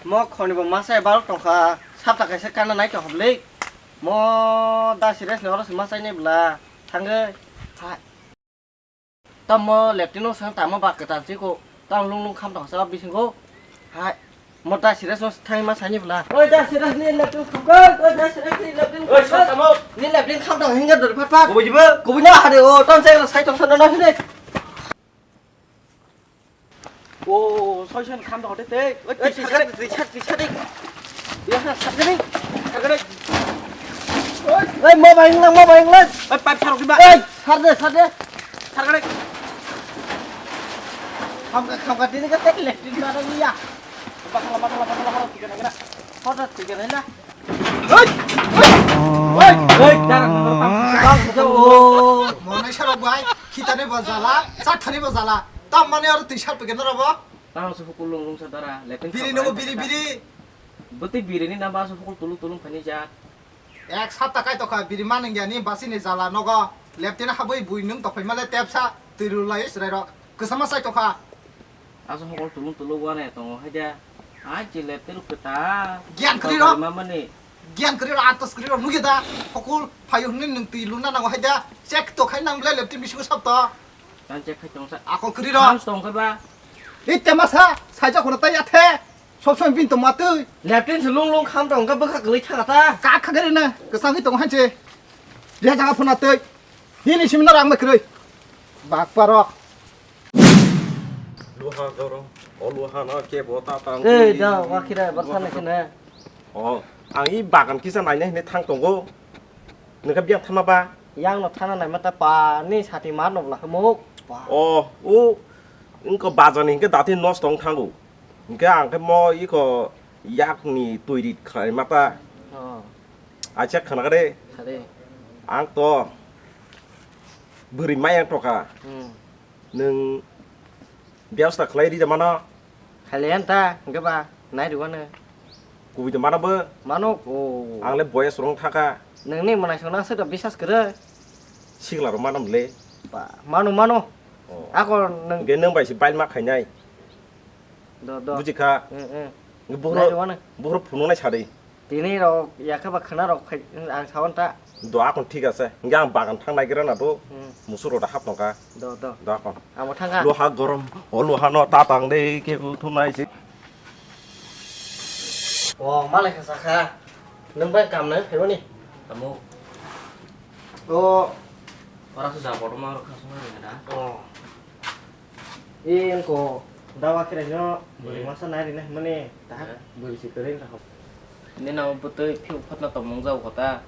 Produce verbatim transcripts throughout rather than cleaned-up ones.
Mo khoni bo masai bal tongkha, sapta kaisa kana nai tongkha bwlwi. Mo da serious ni oro se masai ni bwla thangwi. Hai. Tamo leptino sang tamo ba kwtal chiko. Tamo lung lung kham tongsa bisingo. Hai. Mo da serious no thangwi masai ni bwla. Oi da serious ni leptin khukar, oi da serious ni leptin khukar. Oi, sa tamo. Ni leptin kham tong hinga dor phat phat. Kubui jibo? Kubui na hade o, ton sai sai tongsa no na hinde. O, soi soi kham da hote tei. Oi, oi, twi sar, twi sar, twi sar, twi sar. Ya, sar, sar, sar. Oi, mo bai lang, mo bai lang. Oi, pipe sarok di ba. Oi, sar de, sar de. Sar kare. Kham ka, kham ka, tini ka tek le, tini ka ya. Bakala, bakala, bakala, bakala, tiga na kena. Hoda tiga na la. Oi! Oi! Oi! Darang, darang, darang. Monai sarok bai, khitani bo jala, chathani bo jala. Tam mani aro twi sar pegena robo. Tamo se hukul lung lung sa dara, lepin. Biri kham nungo, bai biri, ta. Biri. Bwtwi biri ni namba se hukul tulung tulung phani ja. Ek sapta kai tokha biri manung ya ni basi ni jala nogo. Leptin habui bui nung tophai male tepsa twi rulai srai rok. Kwchama sai tokha. Asa hokol tulung tulung wane tongo haida. Ai je lepte ruk ta. Gian kwrwi rok. Mamani. Gian kwrwi rok, antos kwrwi rok nugya da. Hokol phayu hwnwi nwng twi luna nango haida. Check to khai nang ble lepte bisingo sap to. Tan check khai tong sa. Akol kwrwi rok. Tong khe ba. Itte masa, saija khona ta yathe. Sob somoi bini tongma twi. Lepte se lung lung kham tong khe bwkha kwlwi thaka ta. Ka kha gari na, kwchang hi tong hanche. Dia jaga phona twi. Nini simi no rang bai kwrwi. Bak parok. Luha gorong. O luha no kebo ta tang. Ei, da, wa khira, bar sana khina. O, ang i bagan kisa naina hine thang tongo. Nokha biang thama ba? Yang no thana naima ta pa, ni sati mar no bla hemuk. Pa. O, o, ingko bajan hingke dati nos tong thango. Hingke ang khe mo iko yak ni twi rit khlai ma ta. O. Acha khana kare. Khare. Ang to bwrwi mayang toka. Hmm. Nwng byabsta khlai rida mano? Khailaiyan ta, hwnkhe ba, nai rwano. Kubui to mano bo? Mano, o. Ang le boyes rong thaka. Nwngni mwnaisong no aswk da bisas kwrwi. Sikla rok mano le? Ba, mano, mano. O. Ako nwng. Hwnkhe nwng bai se bail ma khainai. Do, do. Buji kha. Eh, eh. Hwnkhe bukhro, nai rwano. Bukhro phunuknai sadi. Tini rok yakhe ba khwna rok phai, ang sawan ta. Do akon thik ase. Hingke ang bagan thang naigira na do. Hmm. Musuk rok da hap tongkha. Do, do. Do akon. Amo thangkha. Luha gorom. O luha no ta tang de ke bu thum nai si. O malai kha sakha. Nwng bai kam nai phai mani. Tamo. O. Ora su ja bodo ma rok kha sung nai na. O. E, engko dawa khe raino bwrwi masa nai rina hwnmani tahak bwrwi se kwrwi wngkha. Nini amo bwtwi phiu phatno tongmung jago kota.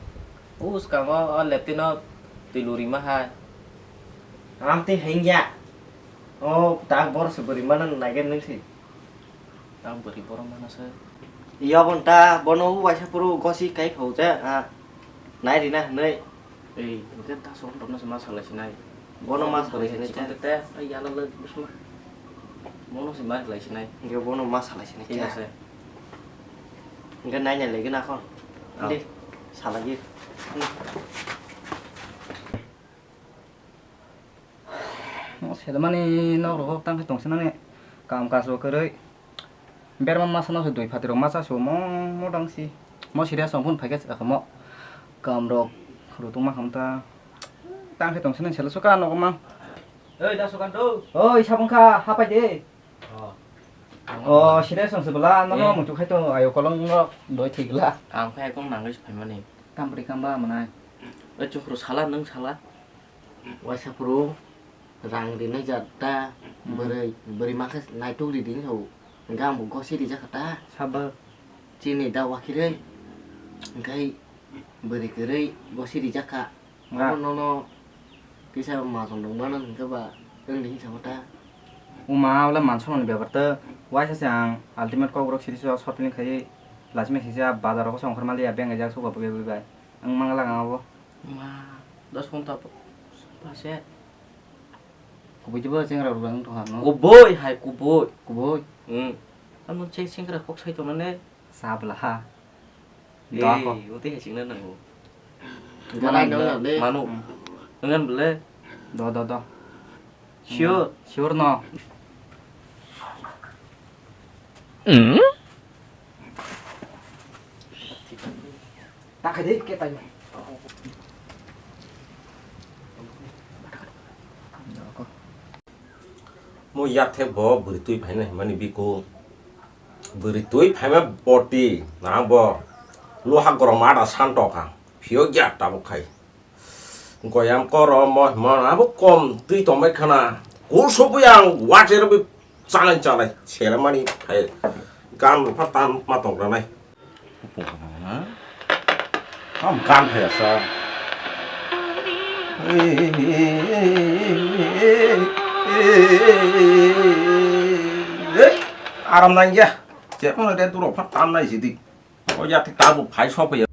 O swkango o leptino twi lurima hai. Amtwi hwngya. O tahak borok se bwrwi mana naigen nwng se. Ang bwrwi borok mana se. Yabon ta bono waisa phuru gosi kai phau je, ah, nai rina hwnwi. Ei, hwnkhe ta song tongno se ma salai sinai. Bono ma salai sinai chikon te. Te, te, ai yala le busma. Bono se ma salai sinai. Hwnkhe bono ma salai sinai. Thik ase. Hwnkhe nai nai laigen akhon. Ah. Di, salai di. Mo sedamani nok rok tang khe tong sinani kam kajo kwrwi. Berma masa no se dui phatri rok masa se mo mo dang si. Mo serious song phun phaikhe se mo kam rok rutung ma kham ta. Tang khe tong sinani selo suka no ma. Oi da sukan do. Oi sabung kha hapai de. Oh. Oh serious song se bela no no muchuk khai to ayo kolong rok doi thik la. Kam khai kong nangwi se phaimani. Kam bri kam ba manai. Oi chukru sala nung sala. Waisa phuru rang rinai jat ta, hmm, bwrwi, bwrwi mankhe naituk ridi wngkha o. Hwnkhe ang bo gosi rijak kha ta. Sabo. Chini da wakhirwi, hwnkhe bwrwi kwrwi gosi rijak kha. Nga. Omo nono kisa majong rwngmano hwnkhe ba wngdi hinwi samo ta. Uma, ola mansamani bepar ta. Waisa se ang ultimate Kokborok city o short film khaiwi lachimai singsa bazar o kosong ongkhorma liya beng rijak suka bwkhe bwbai. Ang mangla ang abo. Ma, dos ghonta pa se. Kubui jibo chengra rwlang tongha no. Kubui hai kubui. Kubui. Hmm. Tamo che chengra kok sai tongna ne. Sabla ha. Ei, uti hai chingna nango. Mano. Hmm. Ngan bele. Do, do, do. Sure. Sure no. Hmm? Mo yathek bo bwrwi twi phaina himani biko. Bwrwi twi phaima boti nang bo luha gorom ada santoka. Phiyok ya tabuk khai. Goyam koro mo himon abo kom twi tongbai khana. Kul sobu yang water bi chalai chalai selamani khai. Gan rupa tan ma tong ranai. Kam gan phaya sa. Aram nang ya. Chepno de duro phat tam nai sidi. O yathek tabuk phai sopaiya.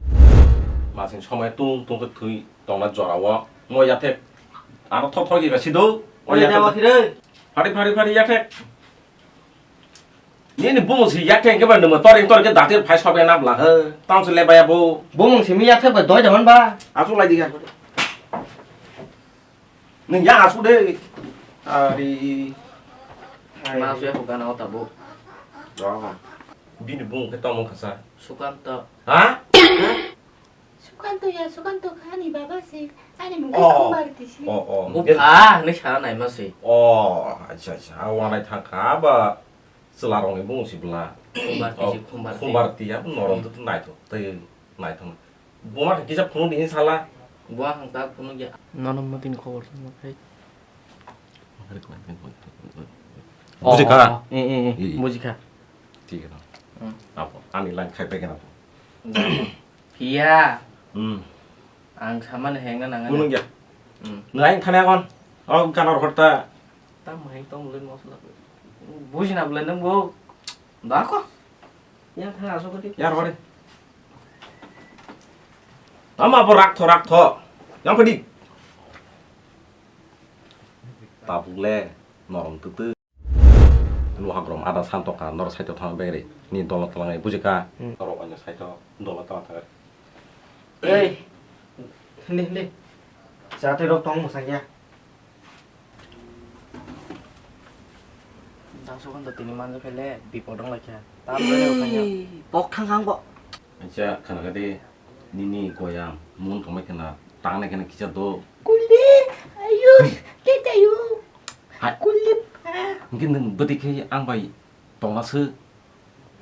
Masing somai tung tung khe thwi tongna jorao. Mo yathek aro thok thok jega sido. O yathek. Phari phari phari yathek. Nini bumung si yathek ke ba numa toring toring ke datir phai sopaiya nabla he. Tang se lebaya bo. Bumung simi yathek ba doi jaman ba. Asuk lai diga. Nwng yang asuk de. Ari. Ma asuk ya hukana o tabuk. Bini bumung khe tamo khasa. Sukanto. Ha? Sukanto ya, Sukanto kha ani baba se. Ani mung khe Khumbarti se. Oh, oh. Bupha, ni sana nai ma se. Oh, acha, acha. A wanai thang kha ba chwla rok ni bumung si bla. Khumbarti se, Khumbarti. Khumbarti ya, norok to naithok. Tei naithok. Buma khe kisa phunuk di sala. Buma khe ta phunuk ya. Nono motini khobor songma khai. Bujikha? Eh, eh, eh, bujikha. Thik ase. Apo, ani line khai pai kena. Phiya. Hmm. Ang samani hengna nang. Phunuk ya. Hmm. Nang thani akon. Oh, kana horta. Tam heng tong len mosla. Bujina blen nang bo. Dako. Yang thang asok kati. Yar hore. Tama bo rak tho rak tho. Yang pedi. Tabuk le norong tutu. Luha grom ada santoka nor saito thang begri. Ni dola talangai bujika. Hmm. Norok anya saito dola talang thang. Ei. Hindi hindi. Jate rok tong musang ya. Dangsukhan to tini manjak khe le bipod wng lai kha. Tam le rw kanya. Ei, bok thang thang bo. Acha, khana kha de, nini goyam, mun tongmai khana, tangnai khana kisa do. Kuli, ayo, ketayo. Hai. Kuli, ah. Hingke nwng bwtwi khe ang bai tongna se.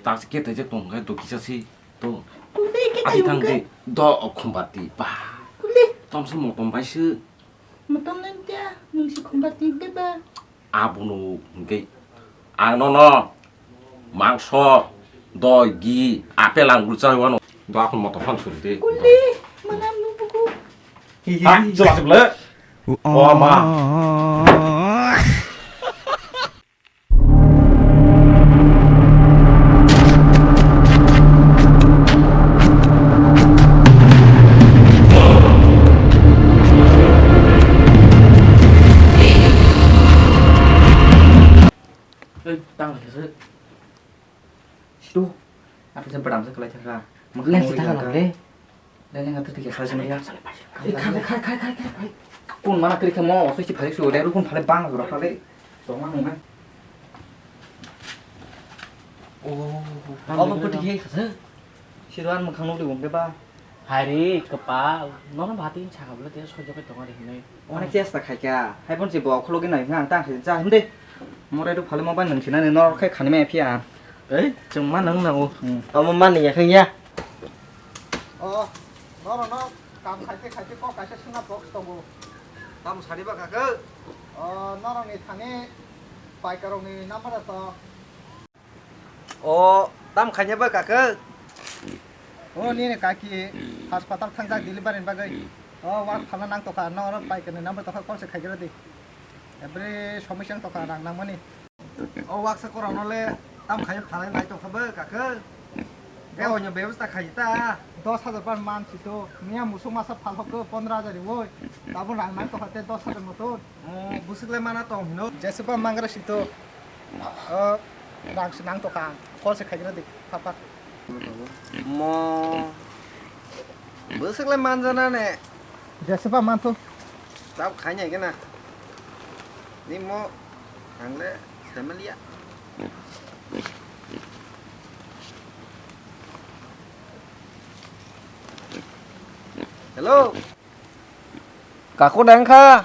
Taksi ketaijak tong khe do kisa se to. Kuli, ketayo. Ati thang hingke. De, do o Khumbarti, ba. Kuli. Tom se motom bai se. Motom nang tia, nwng se Khumbarti hingke ba. Abono hingke ang nono mangso, doi, gi, apel, anggur chai wano. Do akhon motom phan suri de. Kuli, manam nubuku. Ha, jelas bele. Oh, ma. Ei, tang lai se. Situ. Apa se badam se kalai thaka. Lens ta kala le. Lens ta thik kha jani ya. Khai khai khai khai khai. Kun mana kri kha mo so si phai su de ru kun phale bang ru phale. So ma nung na. Oh, abo pati khe kha. Siruan mukhang nukdi wngde ba. Hai re, kwpal. Nono bati sakha bwle tei sojagwi tongo de hinwi. Onek chesta khaikha. Hai phone si bo khulogwi nai hwnka ang tang khe ja hwnde. Morai rw phale mobile nung sinani norok khe khani maya phiya. Ei, chwng ma nang nango. Hmm. Omo man ya khang ya. Oh, norok no kam khaite khaite kok kaisa suna box tongo. Tam sari ba kha khe? Oh, norok ni thani bike rok ni number to. O, tam khaina ba kaka? O, nini kaki hospital thangjak delivery ni bagwi. O, wa phalna nang tokha, no oro pai kene number tokha, call se khaigra di. Every somosya tokha, rang nangmani. O, waksa korang no le tam khai phalai nai tokha ba kaka? Ge onyo bebasta khai ta. Dos hajar pan man sito, miya musuk masa phal hokko pondro hajar riwoi. Tabun rang nang tokha te dos hajar moton. Mo bwswk le mana tong hino. Jeswkba mangra sito. O, rang se nang tokha. Call se khaigra di. Phak phak. Mo bwswk le manjana ne. Jeswkba mantho. Tao khainai gana. Ni mo ang le saimanliya. Hello. Kaku deng kha.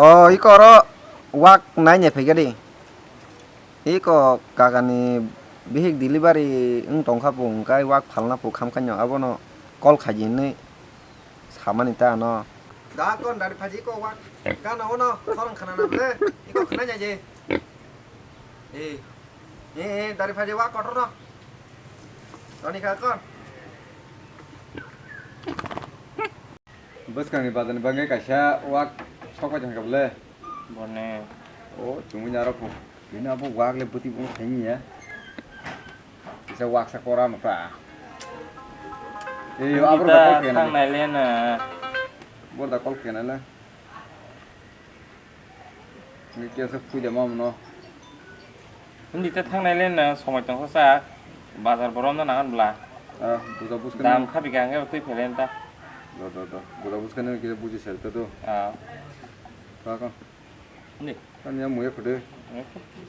O, iko oro wak nai ne phaikha di. Iko kakani bihik delivery wng tongkha bo, hwnkhe wak phalna bo khamkha nw, abono call khaidi hinwi samani ta ano. Da kon dari phaji ko wak. Kana ono khorang khana na ble. Iko khana nya je. Eh. Eh, eh, dari phaji wak kotor no. Toni kha kon. Bwskangni bazarni bagwi kaisa wak sokbai tongkha ble. Bone. O, chumui naro pho. Bini abo wak le bwtwi bo khaini ya. Kisa waksa kora no ta. Ei, abo da call kena. Thangnai le na. Bor da call kena le. Ni kesa phuida mam no. Hindi ta thangnai le na, somoi tongsa sa. Bazar borom na nangan bla. Ah, buja buskang. Dam khabi ka hwnkhe twi phelen ta. Do, do, do. Buja buskang ni kisa buji sel ta do. Ah. Ka ka. Ni. Ani amu ya khude.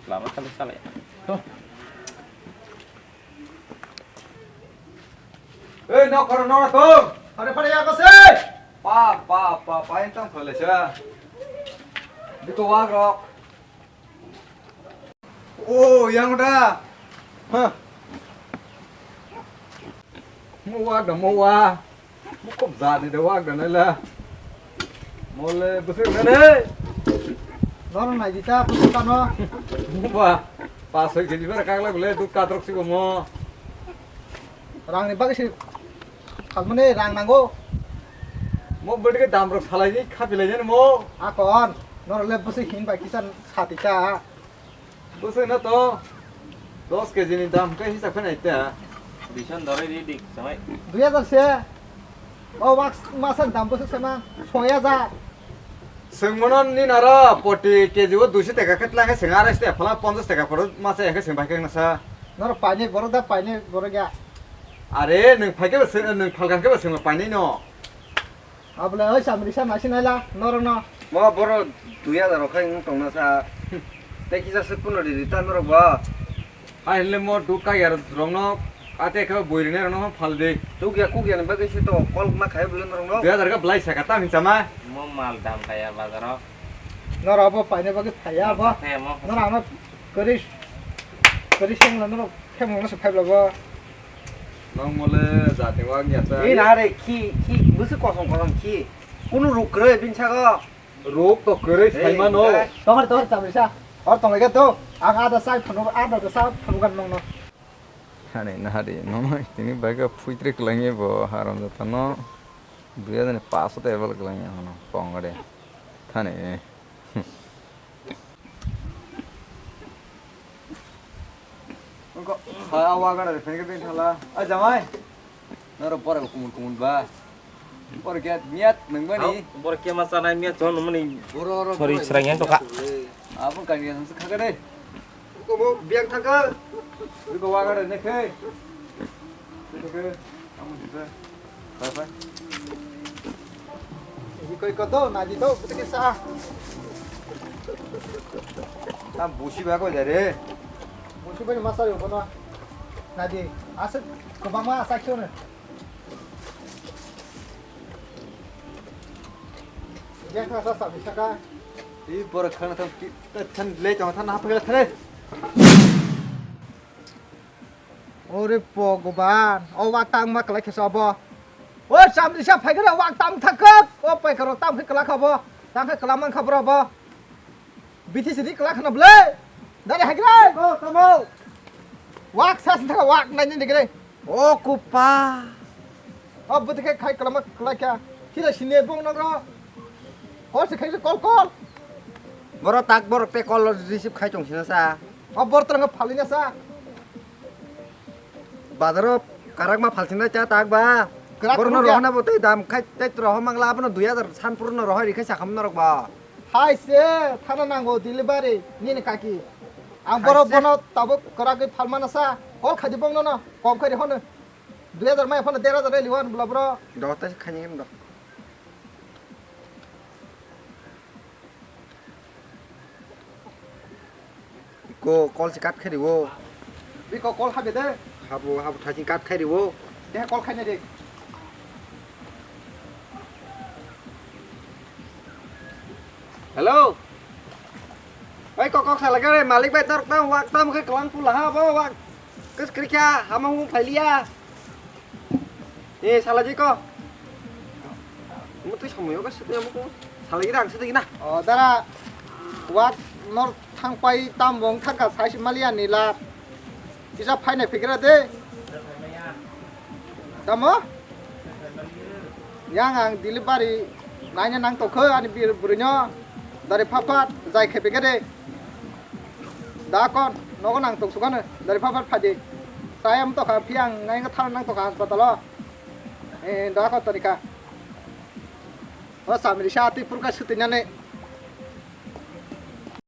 Lama kali sale. Ei, nok khoro, nok khoro. Are pare ya kose. Pa, pa, pa, pa, entang khole sa. Biko wak rok. O, yang da. Ha. Mo wak da, mo wak. Mo kop jani de wak da nai la. Mo le bwswk na ne. Noro nai di ta, bwswk kano. Mo ba, pas soi keji bara kak la bole, duk katrok si bo mo. Rang ni bagwi si phalmani rang nango. Mo bwdike dam rok salai ni khapi lai jani mo. Akon, noro le bwswk hin bai kisa sati ta. Bwswk no to dos keji ni dam khe hisab khe nai ta. Bison dori ri dik samai. Dui hajar se. O wak masa dam bwswk se ma soi hajar. Swng mono ni naro poti keji o duiso taka khe tla khe swng arai se phala ponchas taka poro masa ya khe swng bai khe nasa. Noro painai borok da painai borok ya. Are nwng phai khe bo swng, nwng phalkang khe bo swng painai no. Abole oi samri sa nasi naila norok no. Mo borok dui hajar rok khai wng tongna sa. Tei kisa se kuno ri ri ta norok bo. Hai le mo duk ka yar rok no ate khe bui ri ne rok no phal de. Tuk ya kuk ya ni bagwi se to call ma khai bule norok no. Dui hajar ka belai sa ka ta hin chama. Mo mal dam kaya bazaro. Norok bo paine bagwi phaya bo. Kaya mo. Norok ano kwrwi kwrwi seng la norok. Khe mungno se phai bla bo. Nang mole jati wak ya ta. Ei na re khi, khi, bwswk kosom kosom khi. Kunu ruk kwrwi bini sago. Ruk to kwrwi. Ei, sai mano. Ei. Tongor, tongor, chamrisa. Or tonglega to. Ang ada sai phanu, ada da sa phanu gan nongno. Hani na hari, nono tini baga phuitri klangye bo haram jata no. Dui hajar ni paso te eval klangye hono. Pongade. Thani. Wngkha, ha, a wagar de phengke bini thala. A jamai. Noro pore kumun kumun ba. Pore ke miat nang bani. Bor ke ma sanai miat chon mani. Boro ro. Sorry, serang yang toka. Abo kan yang khagade. Ko bo biang thaga. Ko wagar de ne khe. Bye bye. Ini koi koto, nadi to, buti kisa. Tam busi ba ko jare. Busi bani masa yo kono. Nadi, asik kobama asa kyo ne. Yang kasa sa bisa ka. Di bor khana tam ki, tan le tong tan hap ka thare. Ore Bhogoban, o wak tangma kwlai khe se obo. O chamrisa phai khe wak tang thak khe, o paikha rok tang khe kwla kha bo, tang khe kwla man kha bro bo. Bithi sidi kwla khana ble. Dare hai khe. O tamo. Wak sa sin thak wak nai ni kre. O kupa. O bwtwi khe khai kwlama kwlai kha. Thila sini bong nang ro. Call se khai call call. Boro tak borok te call receive khai tong sina sa. O bor twrwng phalina sa. Bazaro karak ma phalsina cha tak ba. Karak boro no rok ya. Rohna bo tei dam khai tei roho mangla abono dui hajar san purno rohoi rikhai sakham norok ba. Hai se thana nango delivery nini kaki. Ang hai boro se. Bono tabuk karak phalmana sa. Call khai di bong no no. Kom khai di hono. Dui hajar mai phano der hajar reli wan bla bro. Do ta khani do. Ko call si cut khai riwo. Biko call habe de. Habo habo thajin cut khai riwo. De call khai ne de. Hello. Oi, kok kok salai kare, malik bai tor tam wak tam khe kelang pula ha bo wak. Kes krikha hamang mung phailiya. Eh, salai jiko. Mutui somoyo ka sitya muko. Salai gira ang sitya na. O dara, wak nor thang pai tam bong thaka sai si maliya nila. Kisa phainai phigra de. Tamo? Yang ang delivery naina nang tokho ani bir burino. Dari phapat jai khe phigra de. Da kon nogo nang tong sukano. Dari phapat phadi. Sayam tokha phiang ngai thang nang tokha hospital o. Eh, da kon tani kha. O samri sa twi purka sutwi nani.